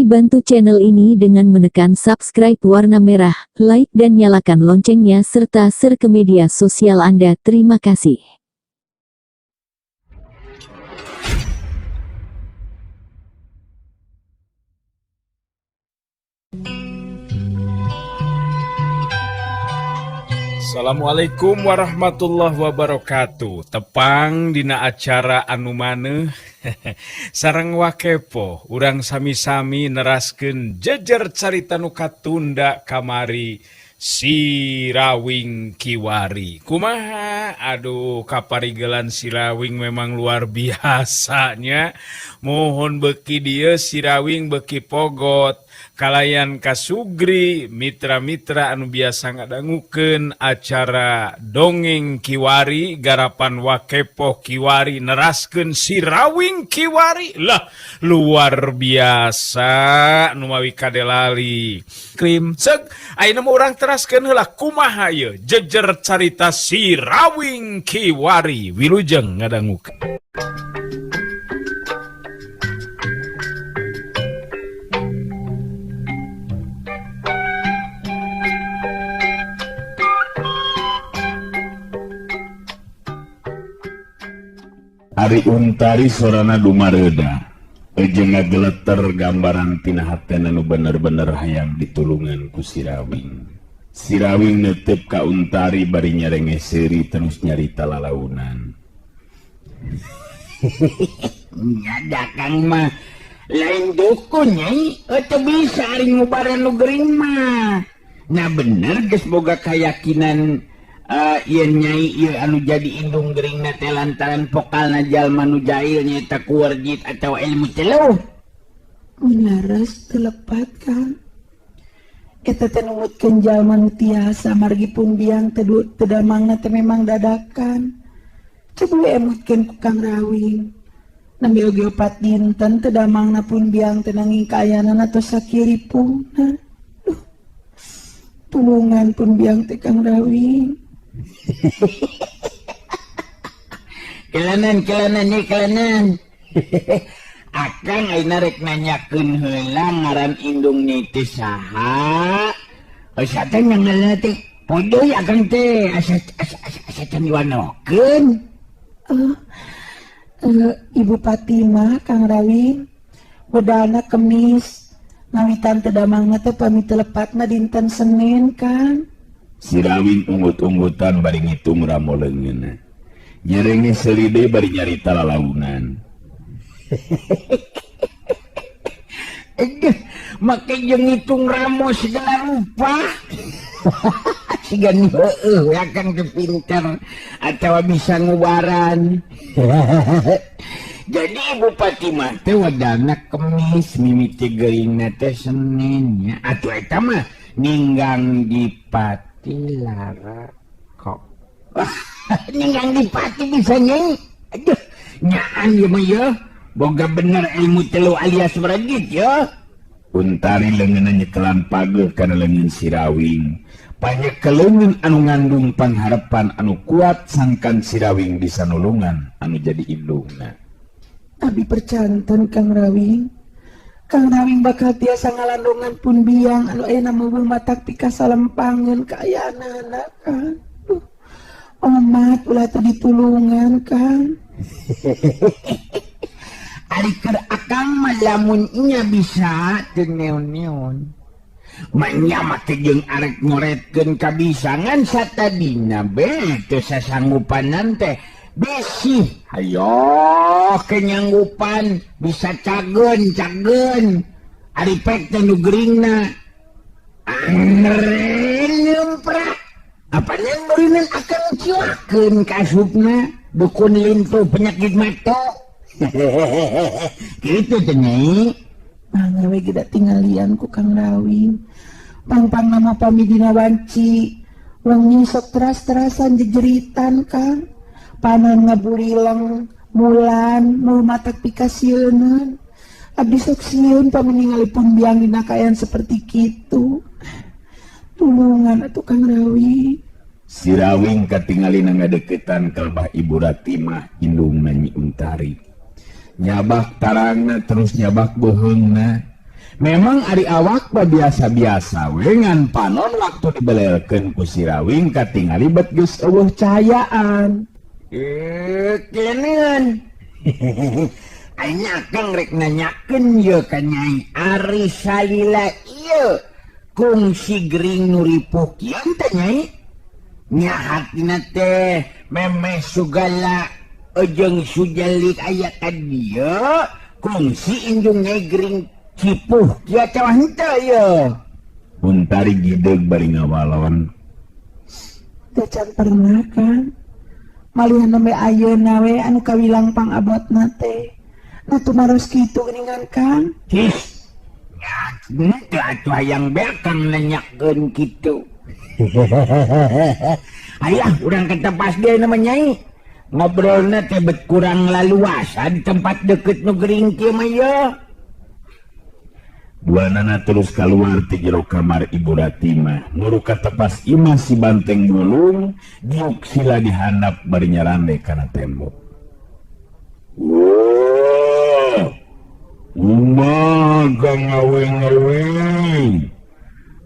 Bantu channel ini dengan menekan subscribe warna merah, like dan nyalakan loncengnya serta share ke media sosial Anda. Terima kasih. Assalamualaikum warahmatullahi wabarakatuh. Tepang dina acara anu maneuh sareng Wakepo, urang sami-sami neraskeun jejer carita nu katunda kamari, Sirawing Kiwari. Kumaha? Aduh, kaparigelan Sirawing memang luar biasanya. Mohon beki dieu Sirawing beki pogot kalayan kasugri mitra-mitra anu biasa ngadangukeun acara Dongeng Kiwari garapan Wakepo Kiwari, neraskeun Sirawing Kiwari lah, luar biasa nu mawi kadelali krim seg. Ayeuna mah urang teraskeun heula kumaha ieu jejer carita Sirawing Kiwari. Wilujeng ngadangukeun. Ari Untari sorana dumareda jeung ngageleter gambaran tina hatena nu bener-bener hayang ditulungan ku Sirawing. Sirawing neuteup ka Untari bari nyarenge seuri terus nyarita lalaunan. Nya Kang mah lain dukun, Nyai, teu bisa ari ngubaran nu gering mah. Nah, bener geus boga keyakinan yen Nyai ieu anu jadi indung geringna teh lantaran pokalna jalma nu jahil, nyaeta ku warjit atau ilmu teluh. Minaras telepat, Kang. Eta teh numutkeun jalma nu tiasa, margi pun biang teu teu damangna teh memang dadakan. Coba we emutkeun ku Kang Rawing. Nembe oge 4 dinten teu damangna pun biang teh, nanging kaayaanana tos sakiripungna. Duh. Tulungan pun biang teh, Kang Rawing. Kelanan, kelanan nih, kelanan. Akang ayeuna rek nanyakeun heula ngaran indung ni teh saha. Asa teh ngaranna teh podoy akang teh, asa asa asa, asa can diwanokeun. Ibu Fatimah, Kang Rawing. Wedalna Kemis. Ngawitan teu damangna teh pami teu lepatna dinten Senin, Kang. Sirawing unggut-unggutan bari ngitung ramo leungeunna. Nyerenge seuri deui bari nyarita lalaunan. Aduh, make jeung ngitung ramo segala rupa. Siga nu heueuh we akang teh pinter atawa bisa ngubaran. Jadi Ibu Fatimah teh wedalna Kemis, mimiti geuringna teh Senin nya. Atuh eta mah ninggang di pati lara kok. Ninggang di pati bisa, Nyai. Aduh, nyaan ieu mah ye. Boga bener ilmu telu alias meragit ya. Untari leungeunna nyekelan pageuh kana leungeun Sirawing. Panyekel leungeun anu ngandung pangharepan anu kuat sangkan Sirawing bisa nulungan anu jadi indungna. Abi percanten, Kang Rawing. Kang Rawing bakal tiasa ngalandongan pun biang anu ayeuna meubeul matak pikasalempangeun kaayaanana, Kang. Duh. Omat ulah teu ditulungan, Kang. Ari keur akang mah lamun nya bisa teu neon-neon. Manya mah teh jeung arek ngoretkeun kabisangan satadina be teu sasanggupanan teh bisi. Hayo kenyanggupan bisa cageun cageun. Ari pek teh nu geuringna. Angren nyemprak. Apa yang akan ciwakeun kasupna dukun lintuh penyakit mata. Gitu teh, Nyai. Mangga we geura tinggalian ku Kang Rawing. Pangpang nama pami dina wanci. Wengi sok teras-terasan jejeritan, Kang. Panon ngaburileng mulan mul matak pikasieuneun. Abdi sok sieun pami ningali pun biang dina kaayaan seperti kitu. Tulungan atuh, Kang Rawing. Sirawing katingali ngadeukeutan kalbah Ibu Ratimah, indungna Nyi Untari. Nyabak tarangna terus nyabak beuheungna. Memang ari awak mah biasa-biasa we ngan panon waktu dibelelkeun ku Sirawing katingali bet geus eueuh cahayaan. Keleneun. Ayeuna akang rek nanyakeun ye ka Nyai Ari salila ieu kungsi gering nu ripuh kieu teh Nyai. Nya hatina teh memeh sugala jeung Sujalik aya ka dieu kungsi indung Nyai gering cipuh kieu cawah henteu ieu. Untari gideg bari ngawalon. Teu can pernah kan. Malihan nembe ayeuna we anu kawilang pangabotna teh. Nu tumaros kitu geuningan Kang. His. Nya teu atuh hayang beak Kang nanyakeun kitu. Ayah urang ke tepas deui nama Nyai. Ngobrolna teh bet kurang laluasa di tempat deket nu gering kieu mah ieu. Duanana terus keluar ti jero kamar Ibu Ratimah. Nuru katepas imah si Banteng Bulung diuk sila dihandap bari nyarande kana tembok. Wah, kumaha ngaweng-ngaweng.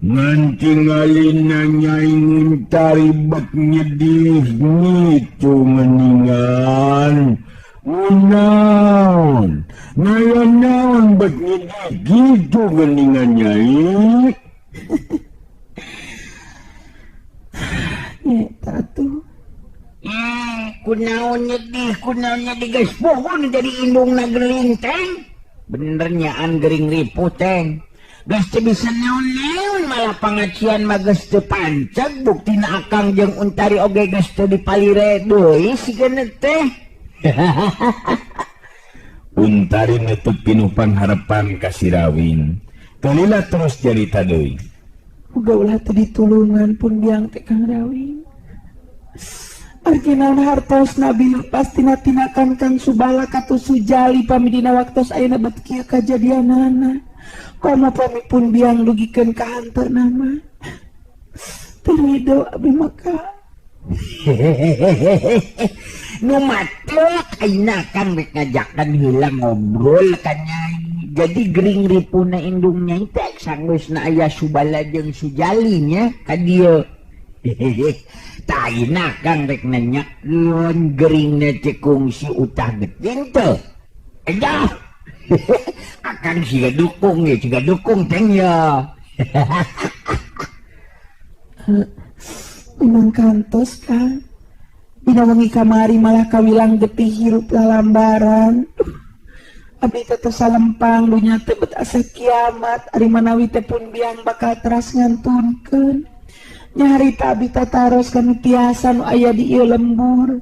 Ngan tingalina Nyai Untari bet nyedih ngitu meningan. Naon, naon naon bet nyedih gitu geningan Nyai. Nyeta tuh. Kunaon nyedih, kunaon nyedih geus pohon jadi indungna gering teng. Bener nyaan gering ripuh teng. Geus teu bisa naon-naon malah pangacian mah geus teu panceg buktina akang jeung Untari oge geus teu dipalire deui sigana teh. Untari nutup pinuh pangharepan ka Sirawing. Kalila terus carita deui. Uga ulah teu ditulungan pun biang teh Kang Rawing. Arjuna hartos Nabi pasti natinakan Kang Subala katu Sujali pami dina waktos ayeuna bet kieu kajadianana. Komo pami pun biang dugikeun ka hanteuna mah. Teu rido abdi maka. Nu matek ayeuna Kang rek ngajakan heula ngobrol ka Nyai. Jadi gering ripuna indung Nyai teh sanggeusna aya Subala jeung Sujali nya ka dieu. Tah ayeuna Kang rek nanyakeun geringna teh kungsi utah geting teh. Edah. Akang siga dukung ya, siga dukung teng ya. Memang kantos Kang. Dina wengi kamari malah kawilang getih hirup lalambaran. Abdi teh tos salempang dunya teh bet asa kiamat ari manawi teh pun biang bakal teras ngantunkeun. Nyarita abdi tataros kanu tiasa nu aya di ieu lembur.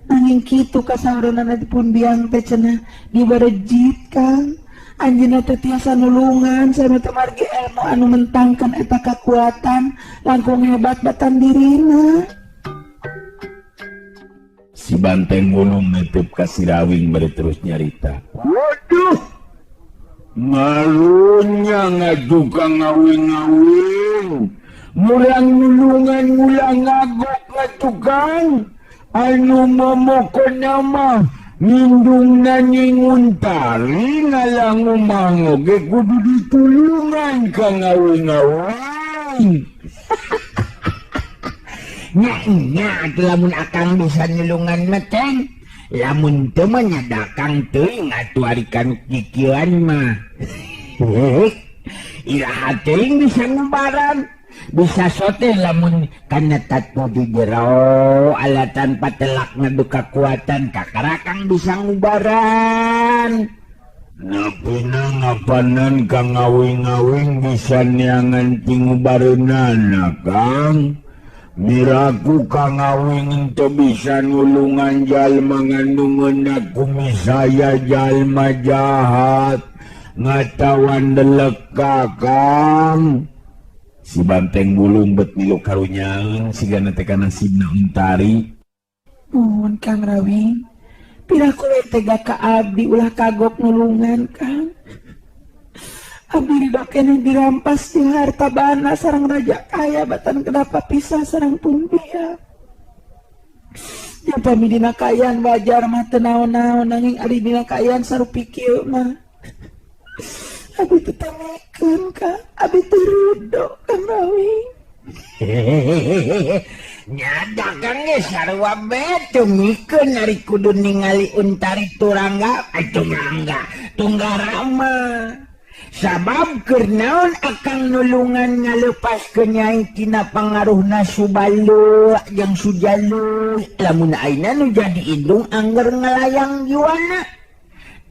Nanging kitu kasaureunana pun biang teh cenah dibarejit Kang. Anjeunna teh tiasa nulungan sareng teh margi ilmu anu mentangkeun eta kakuatan langkung hebat batan dirina. Si Banteng Bulung nutup ka Sirawing bari terus nyarita. Waduh, malunya ngajuka ngawing-ngawing. Mulang nulungan ngulang ngagok ngatukang. Anu momokon nama ngindung Nyai Untari ngalangu mangoge kudu ditulungan ka ngawing-ngawing. Nya nya atuh lamun akang bisa nulungan mah teng. Lamun teu mah nya dakang teuing atuh ari kanu kikieuan mah. Iraha teuing bisa ngubaran. Bisa sote lamun kana tatu di jero alatan patelak ngadu kakuatan kakarakang bisa ngubaran. Napina ngapanan kang ngawing-ngawing bisa neangan tingubareunana Kang. Miraku kang ngawing teu bisa nulungan jalma ngandungeun kumisaya jalma jahat ngatawan delek Kang. Si Banteng Bulung bet milu karunyaeun sigana teh kana nasibna Untari. Nuhun Kang Rawing. Piraku we tega ka abdi ulah kagok nulungan Kang. Abdi ridho keneh dirampas di harta bana sareng raja kaya batan kenapa pisah sareng pun dia. Nya pami dina kaayaan wajar mah teu naon-naon nanging ari dina kaayaan sarupi kieu mah. Abi teu tamikeun Kang, abi teu ridho Kang Rawing. Nya da Kang ge sarua be teu mikeun ari kudu ningali Untari turangga, turangga, tunggarama. Sabab keur naon akang nulungan ngalepaskeun nyai tina pangaruhna Subalu jeung Sujalu. Lamun ayeuna nu jadi indung angger ngalayang jiwana.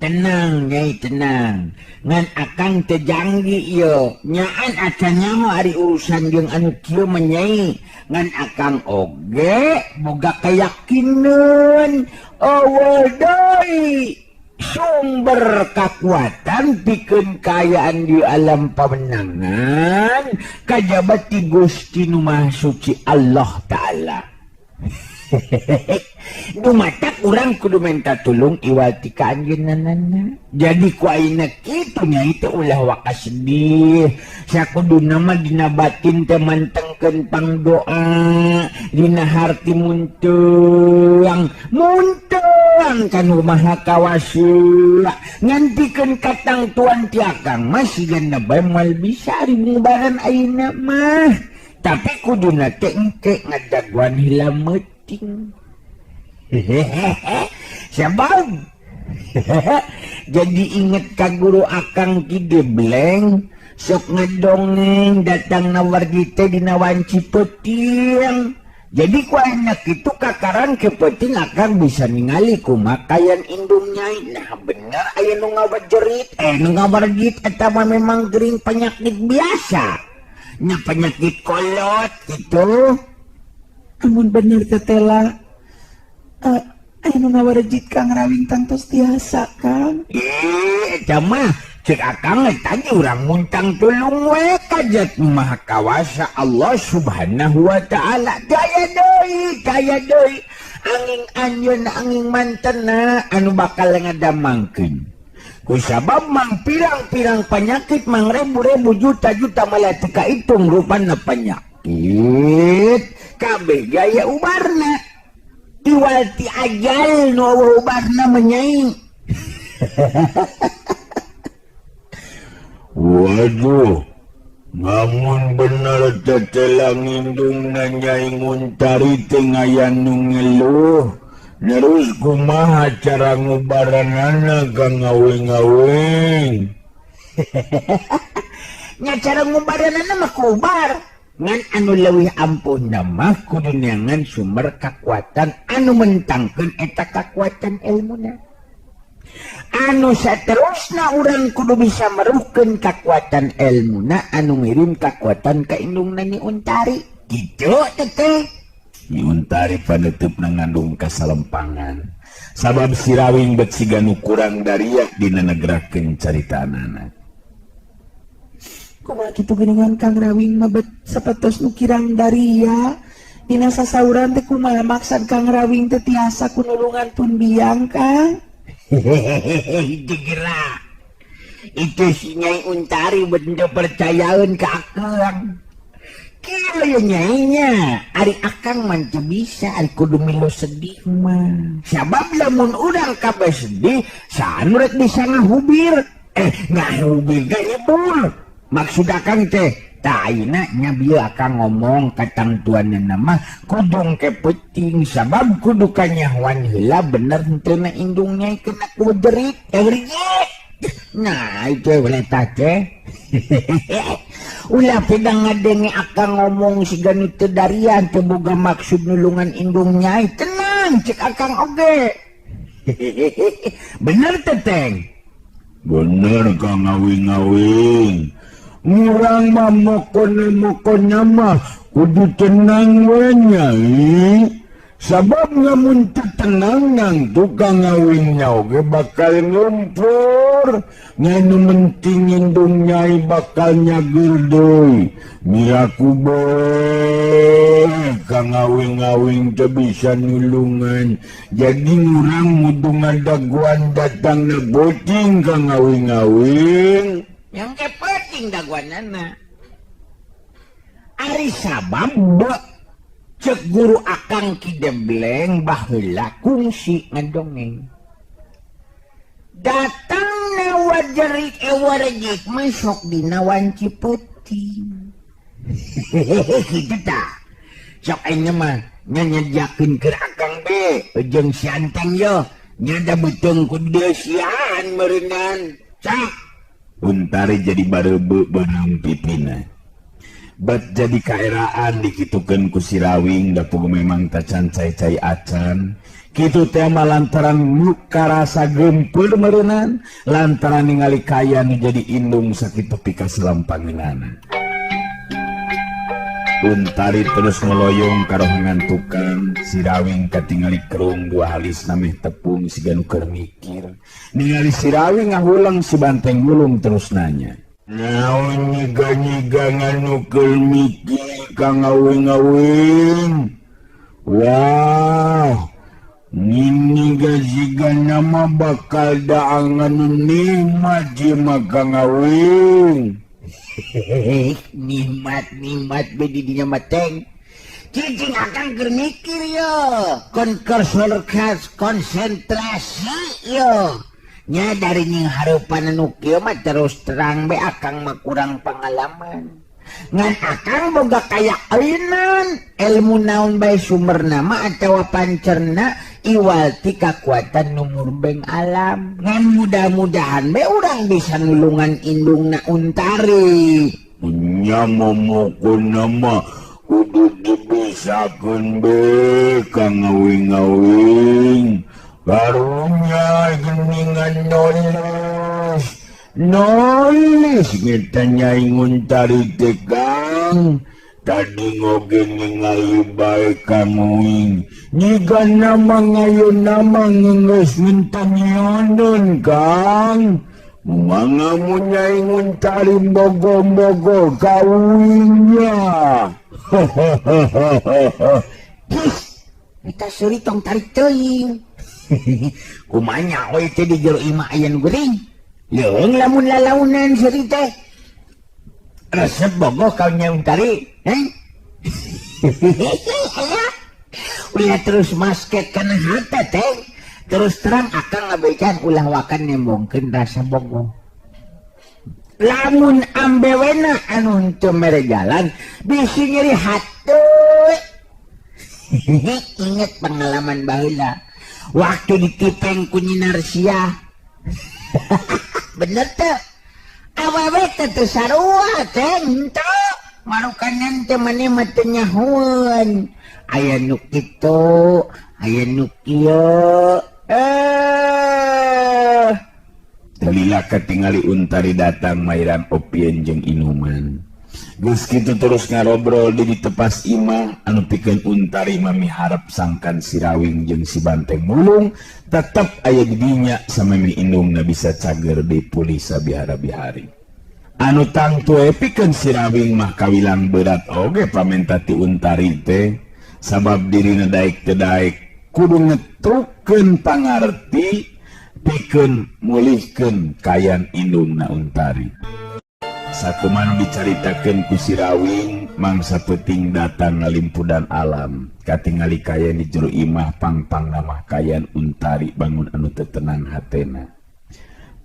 Tenang nyai tenang. Ngan akang teu janggi ieu. Nyaan acan nyaho ari urusan jeung anu kieu mah nyai. Ngan akang oge boga keyakinan eueuh deui sumber kekuatan pikeun kaayaan di alam pamenangan kajaba ti Gusti Nu Maha Suci Allah Ta'ala. Dumatak urang kudu minta tulung iwal ti ka anjeunna. Jadi ku ayeuna kitu nyai teh ulah waka sedih. Sakuduna mah dina batin teh mantengkeun pangdoa, dina harti munteang, munteang ka Nu Maha Kawasa. Ngantikeun katangtuan ti akang mah sigana bae moal bisa ari ngubaran ayeuna mah. Tapi kuduna teh engke ngadaguan heula meuting. Sabab jadi inget ka guru akang Ki Gebleng sok ngedongeng datang nawardi teh dina wanci peuting. Jadi ku ayeuna kitu kakaran ke peuting akang bisa ningali kumakayan indung nyai. Nah bener aya nu ngawajerit, nu ngawarjit eta mah memang gering penyakit biasa. Nya penyakit kolot gitu. Amun bener tetela aya nu ngawarejit Kang Rawing tangtos tiasa Kang. Eta mah cek akang tadi urang muntang tulung we kajat Maha Kawasa Allah Subhanahu wa Ta'ala. Daya deui, daya deui. Angin anjeun angin mantena anu bakal ngadamangkeun. Kusabab mang pirang-pirang penyakit mang rebu-rebu juta-juta malah teu kaitung rupana penyakit. Kabeh gaya ubarna. Iwal ti ajal nu eueuh ubarna menyai. Waduh, ngamun bener tetela ngindungna Nyai Nguntari teh ngayan nu ngeluh. Terus kumaha cara ngubaranana ka ngaweng-ngaweng? Nya cara ngubaranana mah kubar. Ngan anu leuwih ampuhna mah kudu neangan sumber kakuatan anu mentangkeun eta kakuatan ilmuna. Anu saterusna urang kudu bisa meruhkeun kakuatan ilmuna anu ngirim kakuatan ka indungna Nyi Untari. Kitu teteh. Nyi Untari paneuteup ngandung kasalempangan. Sabab Sirawing bet siga nu kurang daria dina negrakeun caritaanana. Kumaha kitu geuningan Kang Rawing mah bet sapertos nu kirang daria. Dina sasauran teh kumaha maksad Kang Rawing teh tiasa ku nulungan pun biang Kang? Itu gerak. Itu si Nyai Untari bet teu percayaeun ka akang. Kieu ye nyainya, ari akang mah teu bisa, ari kudu milu sedih mah. Sabab lamun urang kabeh sedih, saha nu rek bisa ngahubir? Ngahubir ge nyebur. Maksud akang teh, tah ayeuna nya bieu akang ngomong ka tangtuanna mah kudu ke peuting sabab kudu kanyahoan heula bener henteu na indung nyai kena ku jerit, jerit. Nah, itu boleh teh. Ulah pedang ngadenge akang ngomong siga nu teu darian teu boga maksud nulungan indung nyai. Tenang cek akang oge. Bener teteng? Bener Kang Ngawing-ngawing. Urang mah mokona-mokona mah kudu tenang we nyai. Sabab lamun teu tenang nang tukang ngawing oge bakal ngumpur. Nganu penting indung nyai bakal nyagur deui. Miraku bae kang ngawing-ngawing teu bisa nulungan. Jadi urang mudu ngadaguan datang na bocing kang ngawing-ngawing. Yang kepeting daguanana. Ari sabab cek guru akang Ki Debleng baheula kungsi ngadongeng. Datang na Obat jerik ewarejek masuk dina wanci peuting. Kitu tah. Sok ayeuna mah nya nyediakeun keur akang be jeung si Anteng yo. Nya da beuteung ku deusian meureunnan. Cak. Untari jadi bareubeu beureum pipina. Bat jadi kaeraan dikitukeun ku Sirawing da puguh memang tacan cai-cai acan. Kitu teh mah lantaran nu karasa geumpeur meureunnan, lantaran ningali kaya nu jadi indung sakitu pikaselampangeunana. Untari terus ngeloyong ka rohangan tukang, Sirawing katingali kerung dua halis nameh tepung siga nu keur mikir. Ningali Sirawing ngahuleng si Banteng Wulung terus nanya. Naon nyiga-nyiga nganu keur mikir ka ngawing-ngawing. Wah, nyiga siga nama bakal daangan nikmat jieu ka ngawing. Nikmat-nikmat be di dinya mah teng. Cicing akang keur mikir yo, kon konsentrasi yo. Nya dari nying hareupan anu kieu mah terus terang be akang mah kurang pengalaman. Ngan akang boga kayakeunan ilmu naon bae sumberna mah atawa pancerna iwal ti kakuatan nu murbeng alam. Ngan mudah-mudahan be urang bisa nulungan indungna Untari. Nya momokuna mah kudu dibisakeun be ka ngawing-ngawing. Karunya geningan nolis. Nolis kita nyai Untari teh Kang. Tadi ngoge ningali bae kamuing. Nyiga nama ngayu nama ngeungeus ngentanioneun Kang. Mangga mun nyai Untari bogo-bogo kawinnya. His, eta seuri tong tarik teuing. Kumanya we teh di jero imah aya nu geuring. Leung lamun lalaunan seuri teh. Resep bogoh ka Nyai Untari, heh? Ulah terus masket kana hate teh. Terus terang akang ngabecan ulah wakan nembongkeun rasa bogoh. Lamun ambewena anu henteu mere jalan bisi nyeri hate. Ingat pengalaman baheula waktu ditipeng ku Nyi Narsiah. Bener teh? Awewe teh teu sarua teh henteu. Marukanan teh maneh mah teu nyahoeun. Aya nu kitu, aya nu kieu. Lila katingali Untari datang mairan opieun jeung inuman. Geus kitu terus ngarobrol di ditepas imah anu pikeun Untari mah miharep sangkan Sirawing jeung si Banteng Mulung tetep aya di dinya samemeh indungna bisa cager deui pulih sabihara-bihari. Anu tangtu we pikeun Sirawing mah kawilang berat oge pamenta ti Untari teh sabab dirina daek teu daek kudu ngetrukeun pangarti pikeun mulihkeun kayan indungna Untari. Sakumaha dicaritakeun ku Sirawing mangsa peuting datang ngalimpudan alam katingali kayan di jero imah pangpang namah kayan Untari bangun anu teu tenang hatena.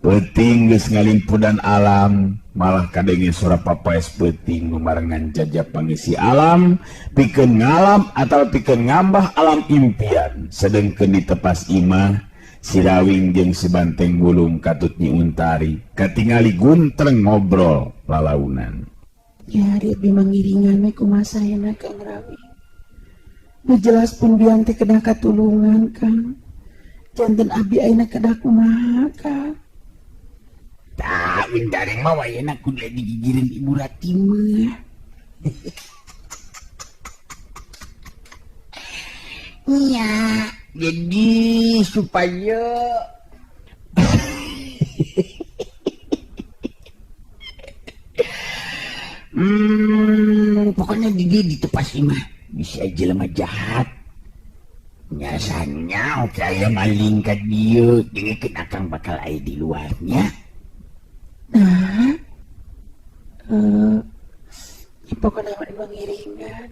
Peuting geus ngalimpudan alam malah kadenge sora papaes peuting lumarengan jajap pangisi alam pikeun ngalam atawa pikeun ngambah alam impian. Sedengkeun di tepas imah Sirawing jeung si Banteng Wulung katut Nyi Untari katingali guntreng ngobrol lalaunan. Ya ari abdi mangiringan we kumaha saena Kang Rawi. Nu jelas pun biang teh kedah katulungan Kang. Janten abdi ayeuna kedah kumaha Kang. Tah Untari mah wayahna kudu digigireun Ibu Ratimah. Nya, jadi supaya pokoknya di ditepas imah bisa jelema jahat. Nyasannya oke aya maling ka dieu, dengekeun akang bakal aya di luarnya. Nah, pokoknya mah mangiringan.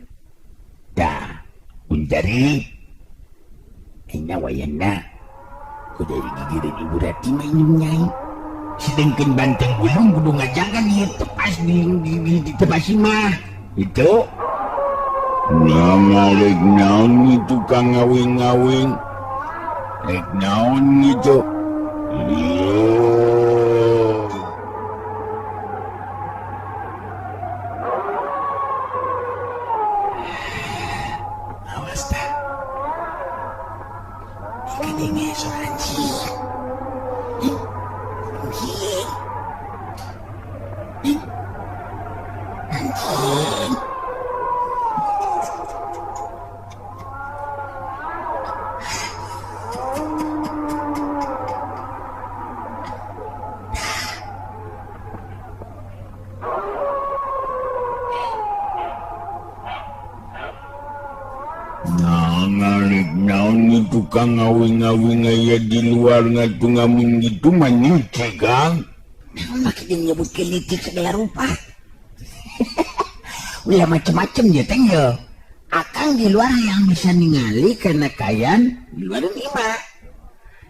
Dah, Untari. Aina wayana kudu digigireun Ibu Rati mah indung nyai. Sedengkeun banteng gulung kudu ngajaga di tepas di tepas imah. Itu. Nah, rek naon itu Kang ngawing-ngawing. Rek naon itu. Awas tah. Kadenge suara anjing. Anjing. Anjing. Naon itu Kang ngawing-ngawing aya di luar ngatu ngamun gitu mah nyuci Kang. Naon mah kieu nyebutkeun licik segala rupa. Ulah macem-macem ya teh ye. Akang di luar yang bisa ningali karena kayan di luar imah.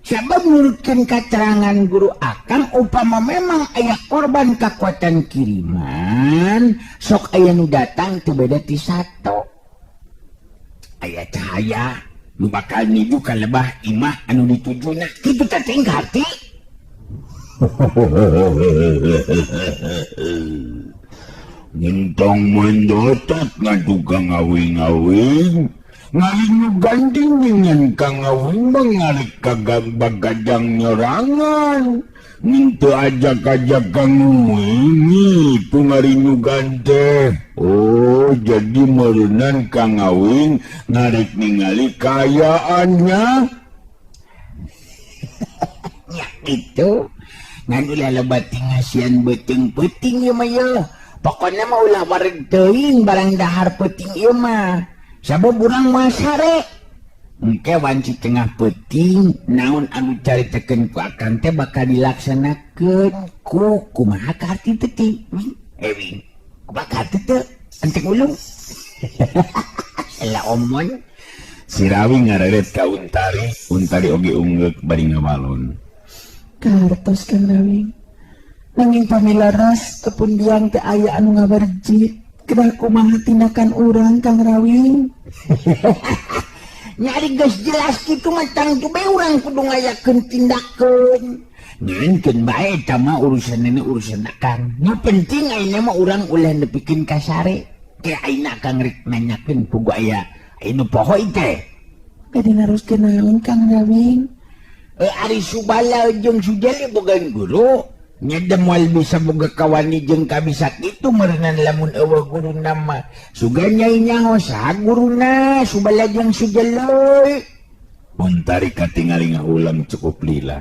Sabab nurutkeun katerangan guru akang upama memang aya korban kekuatan kiriman sok aya nu datang teu beda ti sato. Aya cahaya nu bakal nuju ka lebah imah anu ditujuna. Kitu teh teh hati. Ngentong mendotot ngatuka ngawing-ngawing. Ngalinyu ganding dengan Kang Ngawing mengarik kagak bagajang nyerangan. Minta ajak-ajak Kang Ngawing itu ngarinyu gante. Oh, jadi merenan Kang Ngawing ngarik ningali kayaannya. Ya itu. Ngan ulah lebat ngasian beuteung-peuting ieu mah ye. Pokona mah ulah wareg teuing barang dahar peuting ieu mah. Sabab urang mah sare. Engke wanci tengah peuting naon anu caritakeun ku akang teh bakal dilaksanakeun ku kumaha ka harti teh teh. Wing. Kumaha ka harti teh? Enteng ulung. Ela omon. Sirawi ngareret ka Untari, Untari oge ungeuk bari ngawalon. Kartos Kang Rawing. Nanging pamilaras tepun biang teh aya anu ngabarjit. Kedah kumaha tindakan urang Kang Rawing? Nyari geus jelas kitu mah tangtu bae urang kudu ngayakeun tindakeun. Nyeunkeun bae eta mah urusan ini urusan akang. Nu penting ayeuna mah urang ulah nepikeun ka sare. Ke ayeuna akang rek nanyakeun pugu aya anu poho teh. Bade naroskeun naon Kang Rawing? Ari Subala jeung Sujali boga guru. Nyada moal bisa boga kawani jeung kabisa kitu meureunnan lamun eueuh guruna mah. Sugan nyai nyaho saha guruna Subala jeung Sujali. Untari katingali ngahulam cukup lila.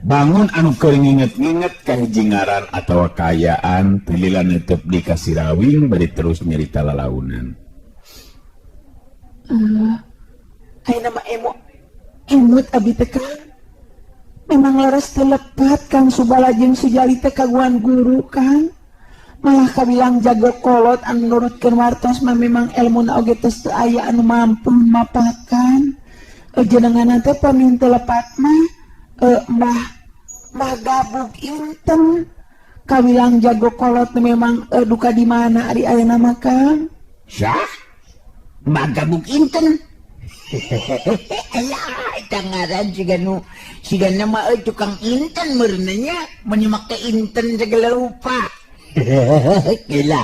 Bangun anu keur nginget-nginget ka hiji ngaran atawa kaayaan teu lila netep di ka Sirawing bari terus nyarita lalaunan. Ayeuna mah emot abi teh Kang. Memang leres teu lepat Kang Subala jeung Sujali teh kaguan guru Kang. Malah kabilang jago kolot anu nurutkeun wartos mah memang elmuna oge tos teu aya anu mampu mapakan. Jenenganna teh pamin teu lepat mah Mbah Gabug Inten. Kawilang jago kolot memang duka di mana ari ayeuna mah Kang? Sah? Mbah Gabug Inten. Alah, eta ngaran siga nu siga nama tukang inten meureunnya mun make inten segala rupa. Gila,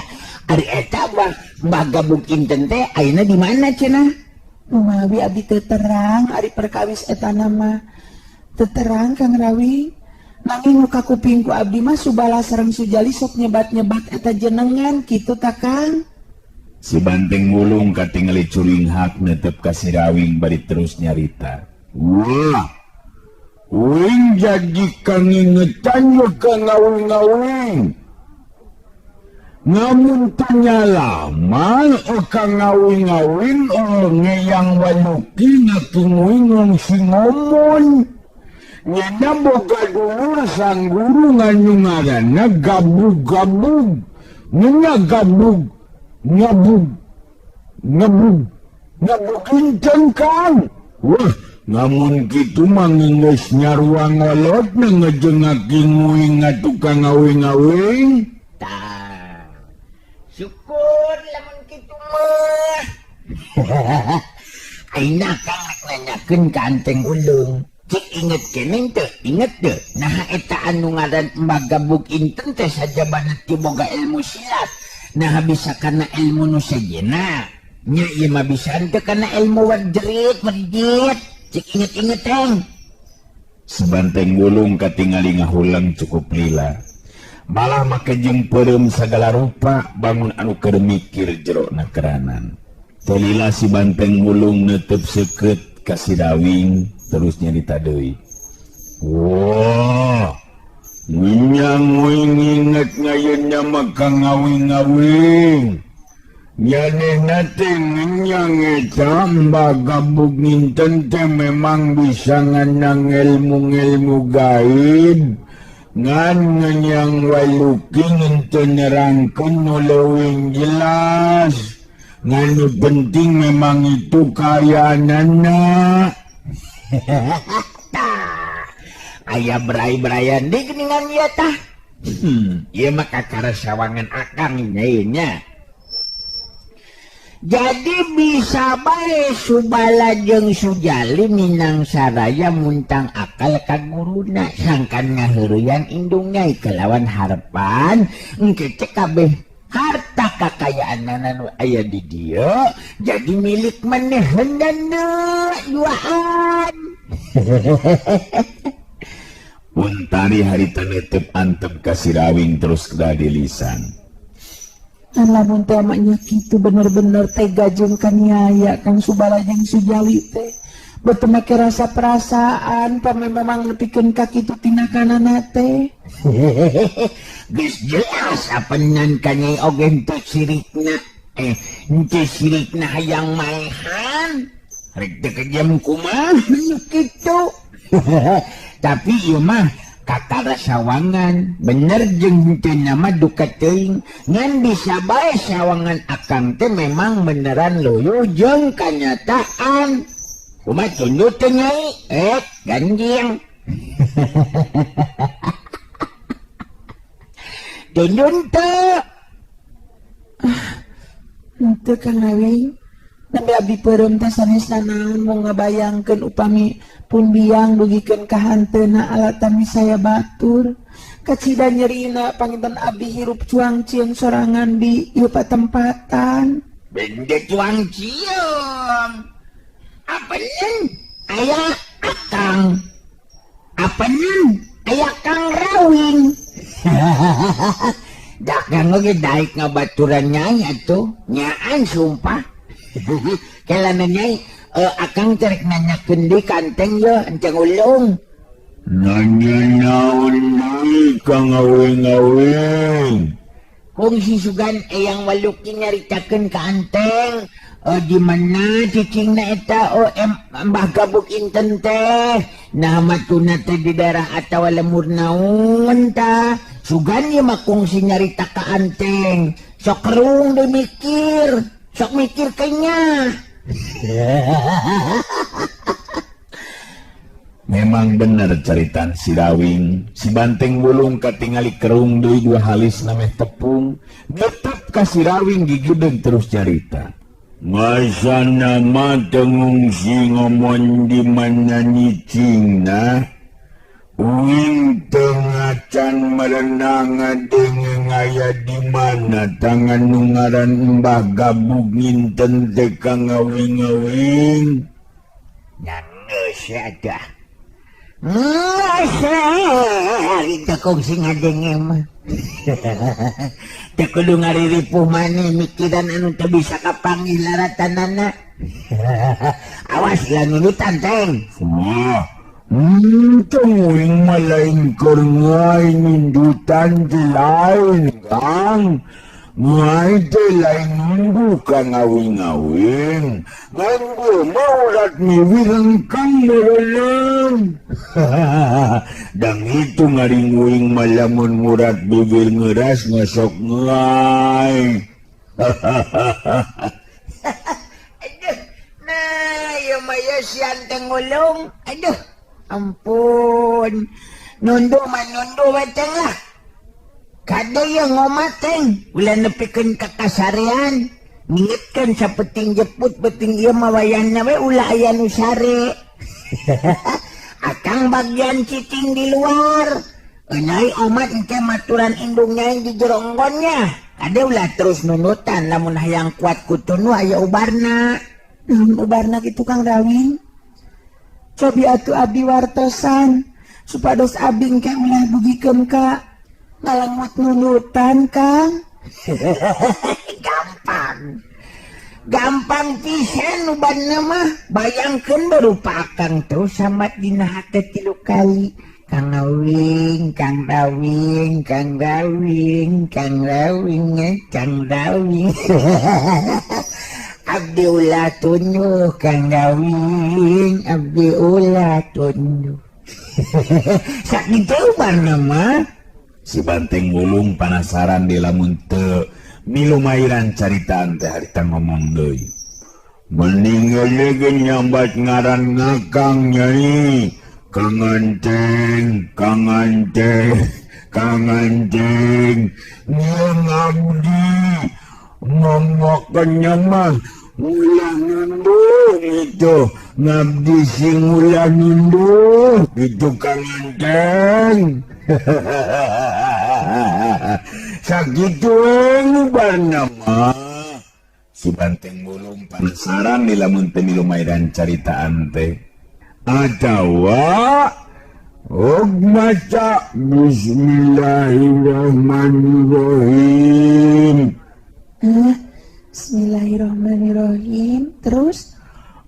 ari eta Mbah Gabug Inten teh ayeuna di mana cenah? Kumaha abdi teu terang ari perkawis eta nama. Teu terang Kang Rawi. Nanging nu kakuping ku abdi mah Subala sareng Sujali sok nyebat-nyebat eta jenengan kitu ta Kang? Si Banteng Wulung katingali curinghak netep ka Sirawing bari terus nyarita. Wah, wing jadi kangingetan ye ka ngawing-ngawing. Ngamun tanya lama ka ngawing-ngawing ngeyang waluki ngakinguing si ngomon. Nyana boga dulur sang guru nganu ngaranna gabug-gabug. Ngena gabug. Ngabug, ngabug, ngabug inten Kang. Wah, Namun kitu mah geus nyarua ngolot ngejengak nguing ngatukang ngawing-ngawing. Tah. Syukur lamun kitu mah. Ayeuna Kang rek nanyakeun ka Anteng Ulung. Cik inget keneh teu? Inget teu? Naha eta anu ngaran Mbah Gabug Inten teh sajabana teu boga ilmu silat. Naha bisa kana ilmu nu sejenna? Nya ieu mah bisa henteu kana ilmu wajrit wajit. Cik inget-inget teng. Si Banteng Wulung katingali ngahulang cukup lila. Malah make jeung peureum sagala rupa bangun anu keur mikir jero na keranan. Teu lila si Banteng Wulung neuteup seukeut ka si Rawing terus nyarita deui. Wah, ngenyang uing inget ngayeuna mah ka ngawing-ngawing. Nyanehna teh ngenyang eta Mbah Gabug Nginten teh memang bisa nganang ilmu-ilmu gaib. Ngan ngenyang waluki henteu nerangkeun nu leuwih jelas. Ngan nu penting memang itu kayaanana. Tah, aya berai-beraian deui geuningan ieu tah. Ieu mah kakara sawangan akang ieu nya. Jadi bisa bae Subala jeung Sujali Minang Saraya muntang akal ka guruna sangkan ngaheureyan indung nyai kelawan harepan engke teh kabeh harta kakayaanana nu aya di dieu jadi milik manehanana duaan. Untari harita netep antep ka si Rawing terus dadi lisan. Lamun teh maknya kitu bener-bener tega jeung kaniaya Kang Subala jeung Sujali teh. Beuteung make rasa perasaan pami memang nepikeun ka kitu tindakanana teh. Geus jelas apenan ka Nyai oge henteu sirikna. Henteu sirikna hayang maehan. Rek teu kejam kumaha nu kitu. Tapi ieu mah kakara sawangan bener jeung henteu nama duka teuing ngan bisa bae sawangan akang teh memang beneran luyuh jeung kanyataan. Kumaha tunduk teh Nyai? Ganjing. Tundun teu? Henteu Kang Rawing. Nembe abdi peureum teh sanes naon mung ngabayangkeun upami pun biang dugikeun ka hanteuna alatan misaya batur. Kacida nyerina panginten abdi hirup cuang cieung sorangan di ieu patempatan. Bende cuang cieung. Apeun aya akang. Apeun aya Kang Rawing. Dagang oge daek ngabaturan nyai atuh. Nyaan sumpah. Kelana nyai, akang terek nanyakeun deui ka Anteng ye, Enceng Ulung. Nanya naon deui ka ngawing-ngawing? Kungsi sugan eyang Waluki nyaritakeun ka Anteng, di mana cicingna eta Mbah Gabug Inten teh? Nah matuna teh di daerah atawa lemur naon tah? Sugan ieu mah kungsi nyarita ka Anteng. Sok kerung deui mikir. Sok mikir kayaknya. Memang bener caritan si Rawing. Si Banteng Wulung katingali kerung deui dua halis nameh tepung. Netep ka si Rawing gigedeg terus carita. Masa nama tengungsi ngomong di mana nyicingna? Uing tengacan merenang ngadenge ngaya di mana tangan nu ngaran Mbah Gabug Nginten teh ka ngawing-ngawing. Nyangeus ya dah. Itu kongsi ngadenge mah. Teu kudu ngariripuh maneh mikiran anu teu bisa kapanggih laratanana. Awas lah nunutan teng. Wah. Tungguing malain korngai nindutan di lain kang. Ngai di lain nunggu kang ngawing-ngawing. Nganggu maurat miwirang kang merenang. Dang itu ngaringuing malamun murat bibir ngeras ngesok ngai. Nah, ya maya ieu si Anteng Wulung. Aduh, ampun. Nunduh mah nunduh we teng lah. Kade ieu ngomat teng, ulah nepikeun ka kasarean. Ngingetkeun sapeting jeput penting ieu mah wayahna we ulah aya nu sare. Akang bagian cicing di luar. Nyai omat engke maturan indung nyai di jero enggonnya. Kade ulah terus nunutan lamun hayang kuat ku tunu aya ubarna. Naon ubarna kitu Kang Rawing? Cobi atuh abdi wartosan supados abdi engke ulah dugikeun ka ngalangut nunutan Kang. Gampang. Gampang pisan ubarna mah. Bayangkeun berupa akang terus sambat dina hate 3 kali. Kang Rawing, Kang Rawing, Kang Rawing, Kang Rawing, Kang Rawing. Abdi ulah tunduh Kang Rawing, abdi ulah tunduh. Sakitu ubarna mah. Si Banteng Wulung panasaran di lamun teu milumairan caritaan teh harita ngomong deui. Mending ge nyambat ngaran ngakang nyai. Kang Anteng, Kang Anteng, Kang Anteng, ngabdi ngomongkeun mah ulah nunduh gitu, ngabdi sing ulah nunduh gitu Kang Anteng. Sakitu ubarna mah. Si Banteng Wulung panasaran di lamun teu milumairan caritaan teh. Atawa og maca Bismillahirrahmanirrahim. Bismillahirrahmanirrahim. Terus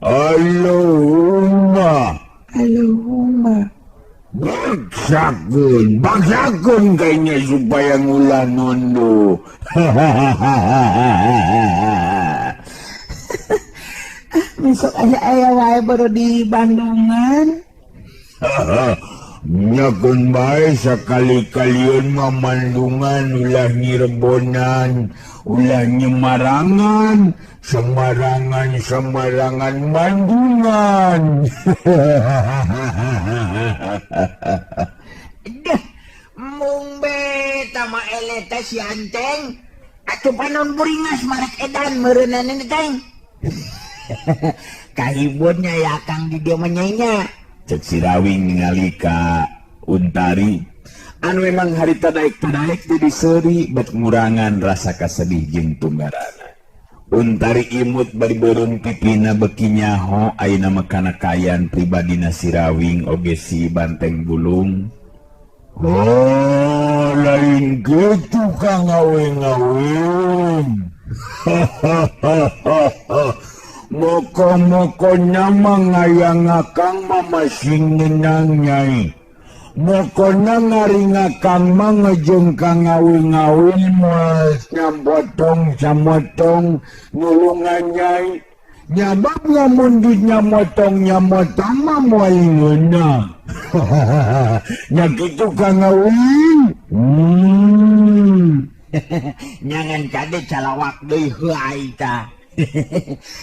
Allahumma. Allahumma. Baksakeun, baksakeun kayaknya supaya ngulah nunduh. Besok aya wae baru di Bandungan. Nyakeun bae sakali-kalian mah Bandungan ulah Nyirebonan, ulah Nyemarangan, Semarangan, Semarangan Bandungan. Deh, mung be tama eleta si Anteng. Atuh panon buringas marek edan meureunana ni teng. Kahibunnya ya Kang di dieu mah nyainya. Cek si Rawing ningali ka Untari anu memang harita daek-daek jadi seuri bet ngurangan rasa kasedih jeung tunggarana. Untari imut bari beureum pipina beki nyaho ayeuna mah kana kaayaan pribadina si Rawing oge si Banteng Bulung. Oh, lain kitu Kang Awing-awing. Moko-moko nyamang ngayang akang mama sing ngenang nyai. Moko ngaring akang mah ngejeng kang ngawin-ngawin moal nyambotong samotong nulungan nyai. Nyabab lamun di nyamotong nyamotong mah moal ngeunah. Nya kitu kang ngawin. Nyangan kade calawak deui heuai ta.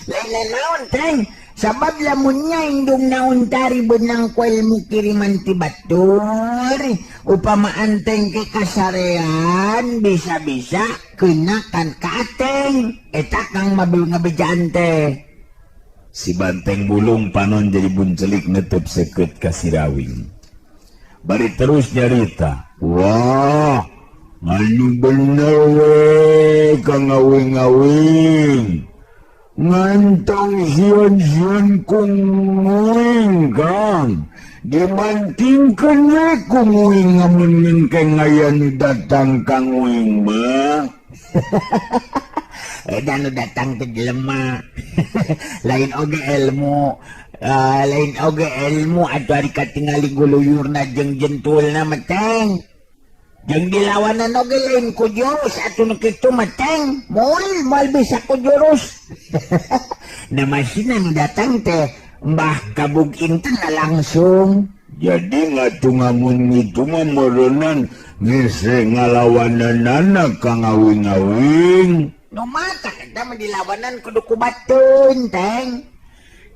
Lain naon teng, sabab lamunnya indung naon tari benang ku ilmu kiriman ti batur, upama anteng ke kasarean bisa-bisa kena kan ka ateng, eta kang mabil ngabejaan teh. Si Banteng Bulung panon jadi buncelik netep seukeut ka si Rawing. Bari terus nyarita, wah, anu bener we kang ngawing-ngawing. Ngantong sieun-sieun ku nguing Kang. Dimantingkeun we ku nguing amun mingkeng aya nu datang ka nguing mah. Edan nu datang teh jelema. Lain oge ilmu, lain oge ilmu atuh ari katingali guluyurna jeung jentulna mah teng. Jeung dilawanan oge lain ku jurus atuh nu kitu mah teng, moal moal bisa ku jurus. Nah masina nu datang teh Mbah Kabug Inten langsung. Jadi ngatu ngamun itu mah meureunnan ngese ngalawananana ka ngawing-ngawing. Nu mata eta mah dilawanan kudu ku batun teng.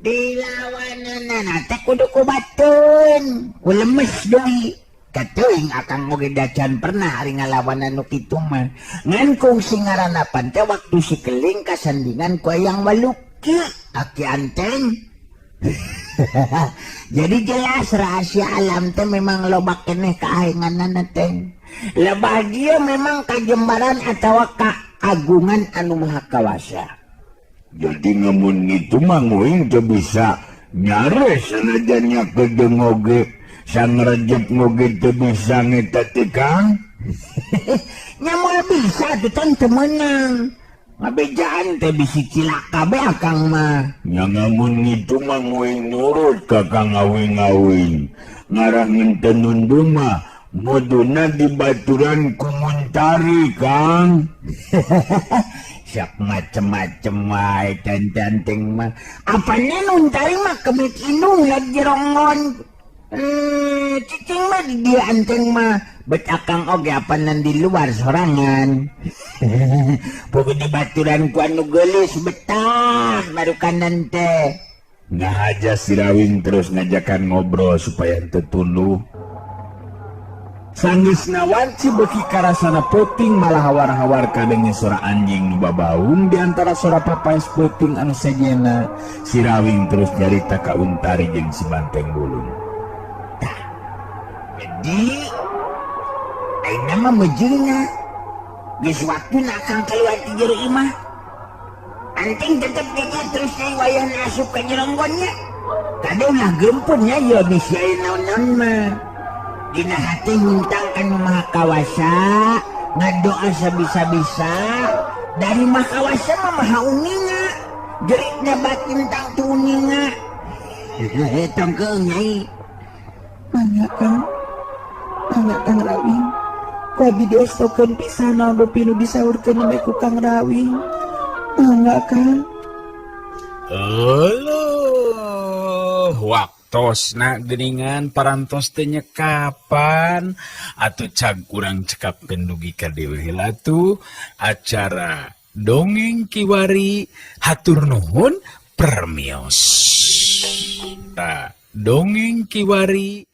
Dilawananana teh kudu ku batun, ku lemes deui. Kateuing akang oge dacan pernah ari ngalawanan nu kitu mah. Ngan kungsi ngaranapan teh waktu si Keling kasandingan ku Eyang Waluki, Aki Anteng. Jadi jelas rahasia alam teh memang loba keneh kaahenganana teh. Lebah dia memang kajembaran atawa kaagungan anu maha kawasa. Jadi ngamun itu mah nguing teu bisa nyares sanajan nya kejeung oge sangrejep ngoge teu bisa ngeta teh, Kang. Nya moal bisa tuh kan teu meunang. Ngabejaan teh bisi cilaka be akang mah. Nya ngamun ngitu mah nguing nurut ka Kang Awing-awing. Ngarah ngenten nundu mah muduna dibaturan ku Muntari, Kang. Siap macem-macem wae tantanteng mah. Apanya Nuntari mah kemit indung lagi jeronggon. Cicing mah di dia anteng mah. Bet akang oge apanan di luar sorangan. Pokoknya dibaturan ku anu geulis betah baru kanan teh. Ngahaja Sirawing terus ngajakan ngobrol supaya henteu tunduh. Sanggeusna wanci beuki karasana peuting malah hawar-hawar kadenge sora anjing nu babaung di antara sora papaes peuting anu sejena. Sirawing terus nyarita ka Untari jeung si Banteng Bulung. Tah, jadi ayeuna mah mejeuna. Geus waktuna akang keluar ti jero imah. Anting tetep jaga terus deui wayahna asup ka jeronggonnya. Kade ulah geumpun nya ieu bisi aya naon-naon mah. Dina hati mintang ka Nu Maha Kawasa, ngadoa sabisa-bisa, dari Maha Kawasa mah maha uninga. Jeritna batin tangtu uninga. Tong keung nyai. Mangga Kang. Mangga Kang Rawing. Ku abdi diestokeun pisan naon rupi nu disaurkeun nembe ku Kang Rawing. Mangga Kang. Euleuh, waktosna geuningan parantos teh nyekapan atuh cag urang cekapkeun dugi ka dieu heula tuh acara dongeng kiwari. Hatur nuhun, permios. Tah, dongeng kiwari.